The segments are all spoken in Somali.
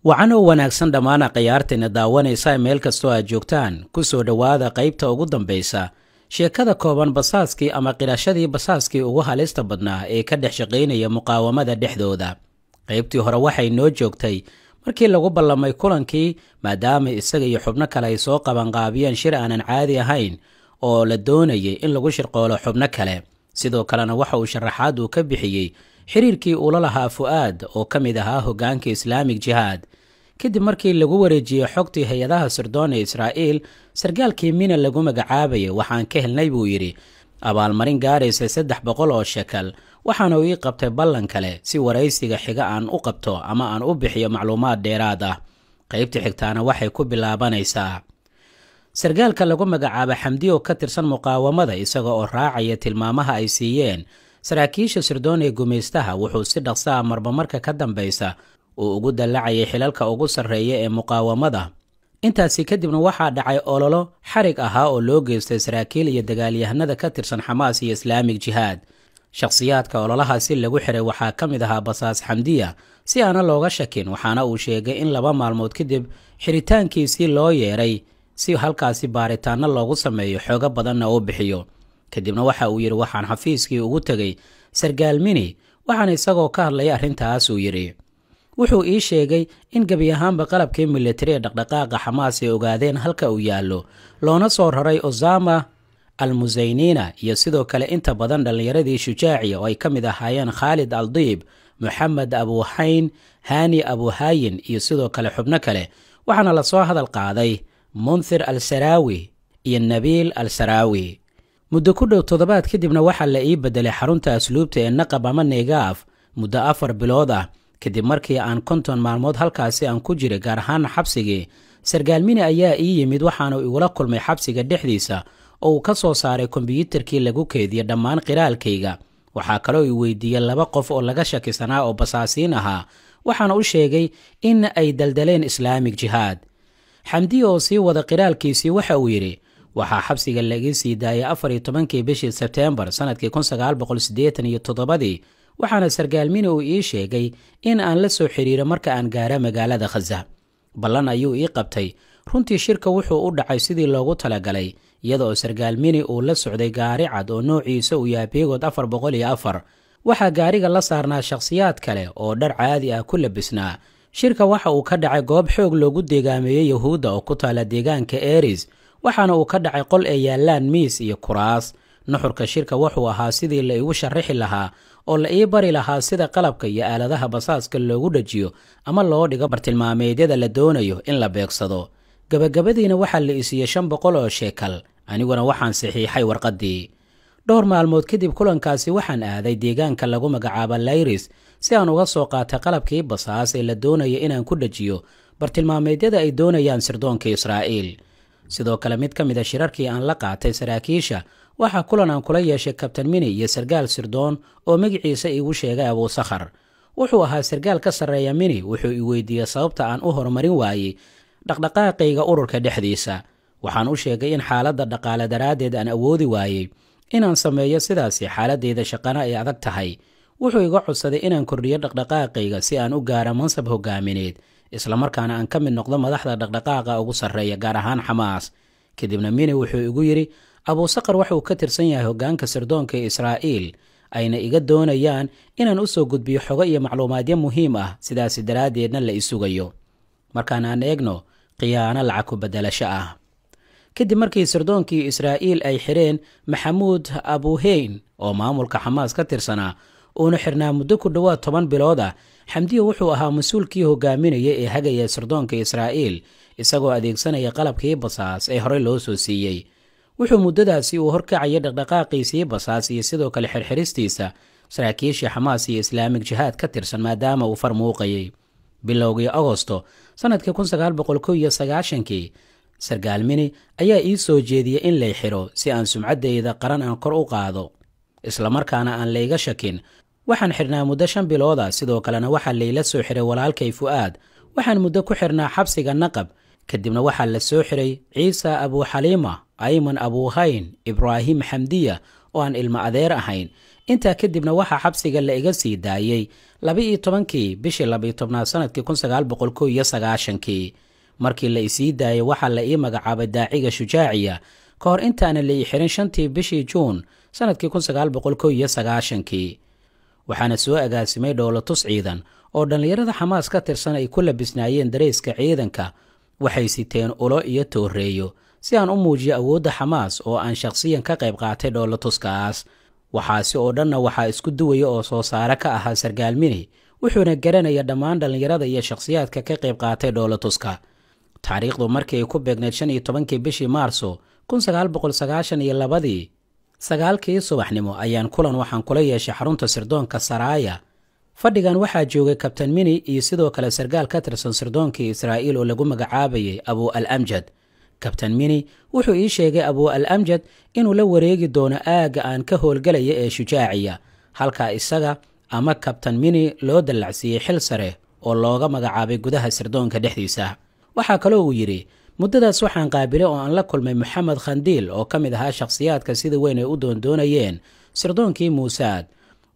Wacan oo wanaagsan dhammaana khiyaartayna daawanaysa meel kastoo aad joogtaan, ku soo dhowaada qaybta ugu dambaysa sheekada kooban basaaskii ama qirashadii basaaskii ugu halista badnaa ee ka dhex shaqaynaya muqaawamada dhexdooda. Qaybtii hore waxay noo joogtay markii lagu ballamay kulankii, maadaama isaga iyo xubno kale ay soo qabanqaabiyeen shir aanan caadi ahayn oo la doonayay in lagu shirqoolo xubno kale. Sidoo kalena waxa uu sharaxaad uu ka bixiyey xiriirkii uula lahaa Fu'aad oo ka mid ahaa hoggaanka Islaamic Jihaad. Kadib markii lagu wareejiyey xogtii hay-adaha sirdoon ee Israa'iil, sargaalkii Mina lagu magacaabayay waxaan ka helnay buu yidhi abaalmarin gaaraysa 300 oo shekal, waxaana uu ii qabtay ballan kale si waraysiga xiga aan u qabto ama aan u bixiyo macluumaad dheeraad ah. Qaybta xigtaana waxay ku bilaabanaysaa sargaalka lagu magacaabo Xamdi oo ka tirsan muqaawamada, isaga oo raacaya tilmaamaha ay siiyeen saraakiisha sirdoon ee gumaystaha, wuxuu si dhaqsa ah marba marka ka dambaysa uu ugu dallacayay xilalka ugu sarreeya ee muqaawamada. Intaasi kadibna waxaa dhacay ololo xarig ahaa oo loo geystay saraakiil iyo dagaalyahanada ka tirsan Xamaas iyo Islaamic Jihaad. Shakhsiyaadka ololahaasi lagu xiray waxaa ka mid ahaa basaas Xamdiya si aana looga shakin, waxaana uu sheegay in 2 maalmood kadib xiritaankiisii loo yeeray si halkaasi baaritaano loogu sameeyo, xoogo badanna uu bixiyo. Kadibna waxa uu yidhi waxaan xafiiskii ugu tegey sargaal Mini, waxaana isagoo ka hadlaya arrintaas uu yidhi wuxuu ii sheegay in gebi ahaanba qalabkii militari ee dhaqdhaqaaqa Xamaas ay ogaadeen halka uu yaallo, loona soo raray Osama Almusaynina iyo sidoo kale inta badan dhallinyaradii Shujaaciya oo ay ka mid ahaayeen Khaalid Aldiib, Moxamed Abuhayn, Hani Abuhayin iyo sidoo kale xubno kale. Waxaana lasoo hadal qaaday Munthir al Saraawi iyo Nabiil al Saraawi. Muddo ku dhow toddobaad kadibna waxaa la ii bedelay xarunta asluubta ee Naqab ama Negaaf muddo 4 bilood ah. Kadib markii aan 50 maalmood halkaasi aan ku jiray, gaar ahaan xabsigii, sargaalmini ayaa ii yimid, waxaanu igula kulmay xabsiga dhexdiisa oo uu ka soo saaray kombyuutarkii lagu keediyey dhammaan qiraalkayga. Waxaa kaloo i weydiiyey 2 qof oo laga shakisanaa oo basaasiin ahaa, waxaana u sheegay in ay daldaleen Islaamic Jihaad. Xamdiya oo sii wada qiraalkiisii waxa uu yidhi waxaa xabsiga laga sii daayay 14-kii bishii Sebteembar sannadkii 1987-dii, waxaana sargaalmini uu ii sheegay in aan la soo xiriiro marka aan gaaro magaalada Khaza. Ballan ayuu ii qabtay. Runtii shirka wuxuu u dhacay sidii loogu talagalay, iyada oo sargaalmini uu la socday gaari cad oo noociisa uu yahay Beegood 404. Waxaa gaariga la saarnaa shakhsiyaad kale oo dhar caadi ah ku labisnaa. Shirka waxa uu ka dhacay goob xoog loogu deegaameeyey Yahuudda oo ku taala deegaanka Eris, waxaana uu ka dhacay qol ay yaallaan miis iyo kuraas. Nuxurka shirka wuxuu ahaa sidii la igu sharixi lahaa oo la ii bari lahaa sida qalabka iyo aaladaha basaaska loogu dhajiyo ama loo dhigo bartilmaameedyada la doonayo in la beegsado. Gabagabadiina waxaa la isiiyey 500 oo sheekal, aniguna waxaan saxiixay warqaddii. Dhowr maalmood kadib kulankaasi waxaan aaday deegaanka lagu magacaabo Layris si aan uga soo qaatay qalabkii basaas ee la doonayo inaan ku dhajiyo bartilmaameedyada ay doonayaan sirdoonka Israa'iil. Sidoo kale mid ka mid a shirarkii aan la qaatay saraakiisha waxaa kulan aan kula yeeshay Kabtan Mini iyo sargaal sirdoon oo magaciisa iigu sheegay Abuusakhar. Wuxuu ahaa sargaal ka sarreeya Mini. Wuxuu i weydiiyey sababta aan u horumarin waayey dhaqdhaqaaqayga ururka dhexdiisa. Waxaan u sheegay in xaaladda dhaqaale daraaddeed aan awoodi waayey inaan sameeyo sidaasi, xaaladeyda shaqana ay adag tahay. Wuxuu iga codsaday inaan kordhiyo dhaqdhaqaaqayga si aan u gaaro mansab hogaamineed, islamarkaana aan ka mid noqdo madaxda dhaqdhaqaaqa ugu sarreeya, gaar ahaan Xamaas. Kadibna Mini wuxuu igu yidhi Abuusaqar waxauu ka tirsan yahay hoggaanka sirdoonka ee Israa'iil, ayna iga doonayaan inaan u soo gudbiyo xogo iyo macluumaadyo muhiim ah, sidaasi daraaddeedna la isugayo. Markaan aan eegno khiyaano lacag ku beddelasho ah. Kadib markii sirdoonkii Israa'iil ay xireen Maxamuud Abuheyn oo maamulka Xamaas ka tirsanaa, uuna xirnaa muddo ku dhowaad 10 bilood ah, Xamdiya wuxuu ahaa mas-uulkii hogaaminaya ee hagaya sirdoonka Israa'iil, isagoo adeegsanaya qalabkii basaas ee horey loo soo siiyey. Wuxuu muddadaasi uu horkacayay dhaqdhaqaaqiisii basaas iyo sidoo kale xirxiristiisa saraakiishii Xamaas iyo Islaamik Jihaad ka tirsan, maadaama uu far muuqayay. Bilowgii Agosto sannadkii 1991-kii sargaalmini ayaa ii soo jeediyey in lay xiro si aan sumcaddayda qaran aan kor u qaado, islamarkaana aan layga shakin. Waxaan xidhnaa muddo 5 bilood ah, sidoo kalena waxaa layla soo xiray walaalkay Fu'aad. Waxaan muddo ku xirnaa xabsiga Naqab. Kadibna waxaa la soo xiray Ciisa Abuxaliima, Ayman Abuhayn, Ibraahim Xamdiya oo aan ilmo adeer ahayn, Intaa kadibna waxaa xabsiga la iga sii daayey 12-kii bishii 12aad sanadkii 1991-kii. Markii la isii daayey waxaa la ii magacaabay daaciga Shujaaciya ka hor intaana la ii xirin 5tii bishii Juun sanadkii 1991-kii. Waxaana soo agaasimay dhoolatus ciidan oo dhallinyarada Xamaas ka tirsan ay ku labisnaayeen dareyska ciidanka. Waxay siteen ulo iyo tooreeyo si aan u muujiyo awoodda Xamaas oo aan shakhsiyan ka qayb qaatay dhoolatuskaas. Waxaasi oo dhanna waxaa isku duwaya oo soo saare ka ahaa sargaal Mini, wuxuuna garanaya dhammaan dhallinyarada iyo shakhsiyaadka ka qayb qaatay dhoolatuska. Taariikhdu markii ay ku beegnayd 15-kii bishii Maarso 1992-dii, 9-kii subaxnimo ayaan kulan waxaan kula yeeshay xarunta sirdoonka Saraaya. Fadhigan waxaa joogay Kabtan Mini iyo sidoo kale sargaal ka tirsan sirdoonkii Israa'iil oo lagu magacaabayay Abu al Amjad. Kabtan Mini wuxuu ii sheegay Abu al Amjad inuu la wareegi doono aagga aan ka howlgelaya ee Shujaaciya, halka isaga ama Kabtan Mini loo dallacsiiyey xil sare oo looga magacaabay gudaha sirdoonka dhexdiisa. Waxaa kaloo uu yidhi, muddadaas waxaan qaabilay oo aan la kulmay Moxamed Khandiil oo ka mid ahaa shakhsiyaadka sida weyn ay u doondoonayeen sirdoonkii Muusaad.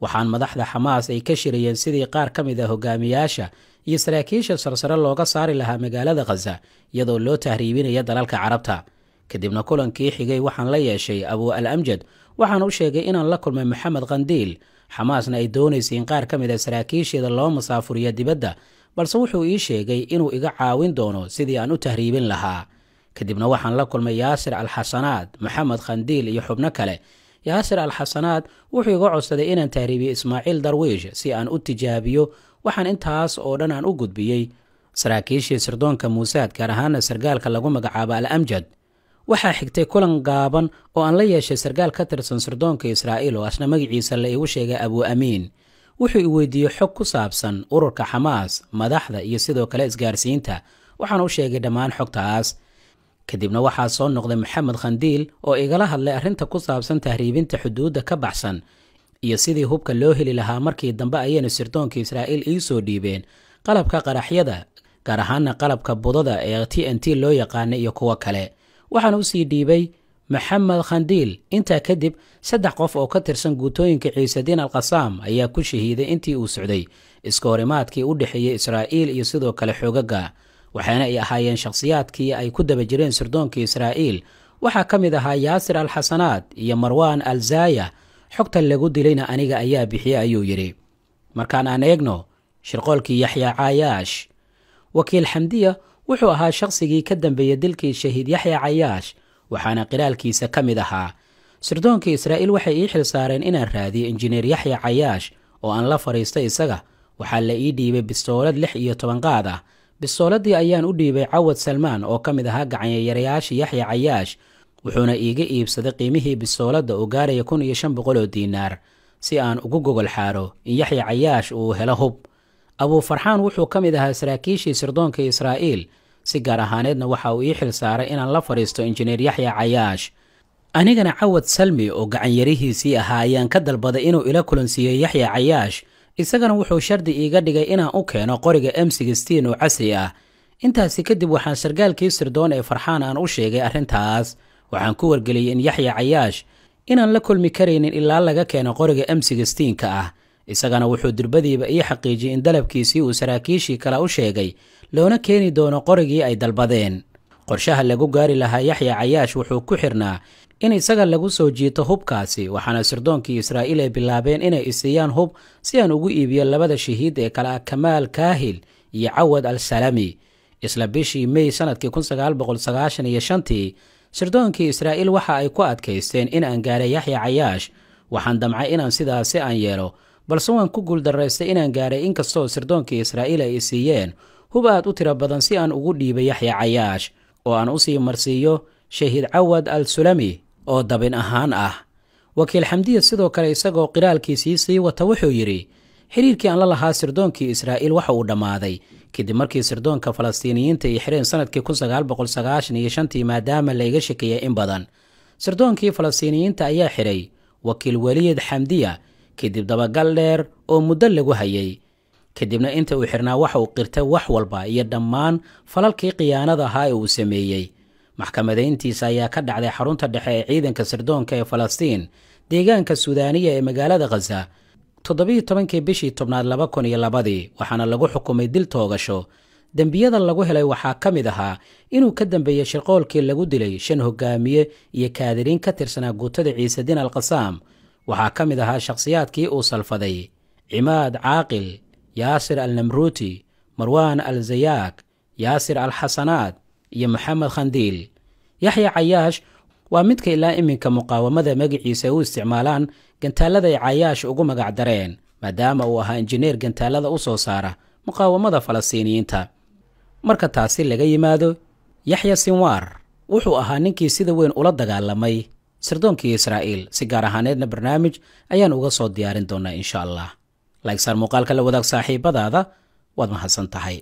Waxaan madaxda Xamaas ay ka shirayeen sidii qaar ka mid ah hogaamiyaasha iyo saraakiisha sarsare looga saari lahaa magaalada Khaza iyadoo loo tahriibinaya dalalka Carabta. Kadibna kulankii xigay waxaan la yeeshay Abu al Amjad. Waxaan u sheegay inaan la kulmay Moxamed Khandiil, Xamaasna ay doonaysay in qaar ka mid ah saraakiisheeda loo masaafuriyo dibadda, balse wuxuu ii sheegay inuu iga caawin doono sidii aan u tahriibin lahaa. Kadibna waxaan la kulmay Yaasir Alxasanaad, Moxamed Khandiil iyo xubno kale. Yaasir Alxasanaad wuxuu iga codsaday inaan tahriibiyo Ismaaciil Darwiish si aan u tijaabiyo. Waxaan intaas oo dhan aan u gudbiyey saraakiishii sirdoonka Muusaad, gaar ahaana sargaalka lagu magacaabo al Amjad. Waxaa xigtay kulan gaaban oo aan la yeeshay sargaal ka tirsan sirdoonka Israa'iil oo asna magaciisa la igu sheegay Abu Amiin. Wuxuu i weydiiyey xog ku saabsan ururka Xamaas, madaxda iyo sidoo kale isgaarsiinta. Waxaan u sheegay dhammaan xogtaas. Kadibna waxaa soo noqday Moxamed Khandiil oo igala hadlay arrinta ku saabsan tahriibinta xuduudda ka baxsan iyo sidii hubka loo heli lahaa. Markii dambe ayayna sirdoonka Israa'iil ii soo dhiibeen qalabka qaraxyada, gaar ahaana qalabka budada ee TNT loo yaqaana iyo kuwo kale. Waxaan usii dhiibay Maxamed Khandiil. Intaa kadib 3 qof oo ka tirsan guutooyinka Ciisediin Alqasaam ayaa ku shahiiday intii uu socday iska horimaadkii u dhexeeyey Israa'iil iyo sidoo kale xoogaga, waxaana ay ahaayeen shakhsiyaadkii ay ku daba jireen sirdoonka Israa'iil. Waxaa ka mid ahaa Yaasir Alxasanaad iyo Marwaan al Zaaya. Xogta lagu dilayna aniga ayaa bixiyey, ayuu yidhi. Markaan aan eegno shirqoolkii Yaxya Cayaash, wakiil Xamdiya wuxuu ahaa shakhsigii ka dambeeyey dilkii shahiid Yaxya Cayaash, waxaana qiraalkiisa ka mid ahaa, sirdoonka Israa'iil waxay ii xil saareen inaan raadiyo injineer Yaxya Cayaash oo aan la fadhiistay isaga. Waxaa la ii dhiibay bistoolad 16 qaad ah. Bistooladii ayaan u dhiibay Cawad Salmaan oo ka mid ahaa gacanyayarayaasha Yaxya Cayaash, wuxuuna iiga iibsaday qiimihii bistooladda oo gaaraya 1500 oo diinaar si aan ugu gogol xaaro in Yaxya Cayaash uu helo hub. Abuu Farxaan wuxuu ka mid ahaa saraakiishii sirdoonka Israa'iil, si gaar ahaaneedna waxa uu ii xil saaray inaan la fadhiisto injineer Yaxya Cayaash. Anigana Cawad Salmi oo gacanyarihiisii ahaa ayaan ka dalbaday inuu ila kulansiiyo Yaxya Cayaash, isagana wuxuu shardi iiga dhigay inaan u keeno qoriga M16 oo casri ah. Intaasi kadib waxaan sargaalkii sirdoon ee Farxaan aan u sheegay arrintaas. Waxaan ku wargeliyey in Yaxya Cayaash inaan la kulmi karaynin ilaa laga keeno qoriga M16-ka ah. Isagana wuxuu durbadiiba ii xaqiijiyey in dalabkiisii uu saraakiishii kale u sheegay, loona keeni doono qorigii ay dalbadeen. Qorshaha lagu gaari lahaa Yaxya Cayaash wuxuu ku xirnaa in isaga lagu soo jiito hubkaasi, waxaana sirdoonkii Israa'iil ay bilaabeen inay isiiyaan hub si aan ugu iibiyo labada shahiid ee kale ah Kamaal Kaahil iyo Cawad al Salami. Isla bishii Mey sanadkii 1995-tii sirdoonkii Israa'iil waxa ay ku adkaysteen in aan gaaray Yaxya Cayaash. Waxaan damcay inaan sidaasi aan yeelo, balse waan ku guuldaraystay inaan gaaray, inkastoo sirdoonkii Israa'iil ay isiiyeen hub aad u tiro badan si aan ugu dhiibay Yaxya Cayaash oo aan usii marsiiyo shahiid Cawad al Sulami oo dabin ahaan ah. Wakiil Xamdiya sidoo kale isagoo qiraalkiisii sii wata wuxuu yidhi, xiriirkii aan la lahaa sirdoonkii Israa'iil waxa uu dhammaaday kadib markii sirdoonka Falastiiniyiinta ay xireen sanadkii 1995-tii, maadaama laiga shekeeyay in badan. Sirdoonkii Falastiiniyiinta ayaa xiray wakiil Weliid Xamdiya kadib dabagal dheer oo muddo lagu hayay. Kadibna inta uu xirnaa waxa uu qirtay wax walba iyo dhammaan falalkii khiyaanada ahaa ee uu sameeyey. Maxkamadayntiisa ayaa ka dhacday xarunta dhexe ee ciidanka sirdoonka ee Falastiin. deegaanka Suudaaniya ee magaalada Khaza 17-kii bishii tobnaad 2002-dii, waxaana lagu xukumay dil toogasho. Dembiyada lagu helay waxaa ka mid ahaa inuu ka dambeeyey shirqoolkii lagu dilay 5 hogaamiye iyo kaadiriin ka tirsanaa guutada Ciisediin Alqasaam. Waxaa ka mid ahaa shakhsiyaadkii uu salfaday Cimaad Caaqil, Yaasir al Namruuti, Marwaan al Zayaak, Yaasir al Xasanaad iyo Maxamed Khandiil. Yaxya Cayaash waa midka ilaa iminka muqaawamada magaciisa ay u isticmaalaan gantaalada ay Cayaash ugu magac dareen, maadaama uu ahaa injineer gantaalada u soo saara muqaawamada Falastiiniyiinta. Marka taasi laga yimaado, Yaxya Sinwaar wuxuu ahaa ninkii sida weyn ula dagaalamay sirdoonkii Israa'iil, si gaar ahaaneedna barnaamij ayaan uga soo diyaarin doonaa insha Allah. Laegsaar muuqaalka, la wadaag saaxiibadaada, waad mahadsan tahay.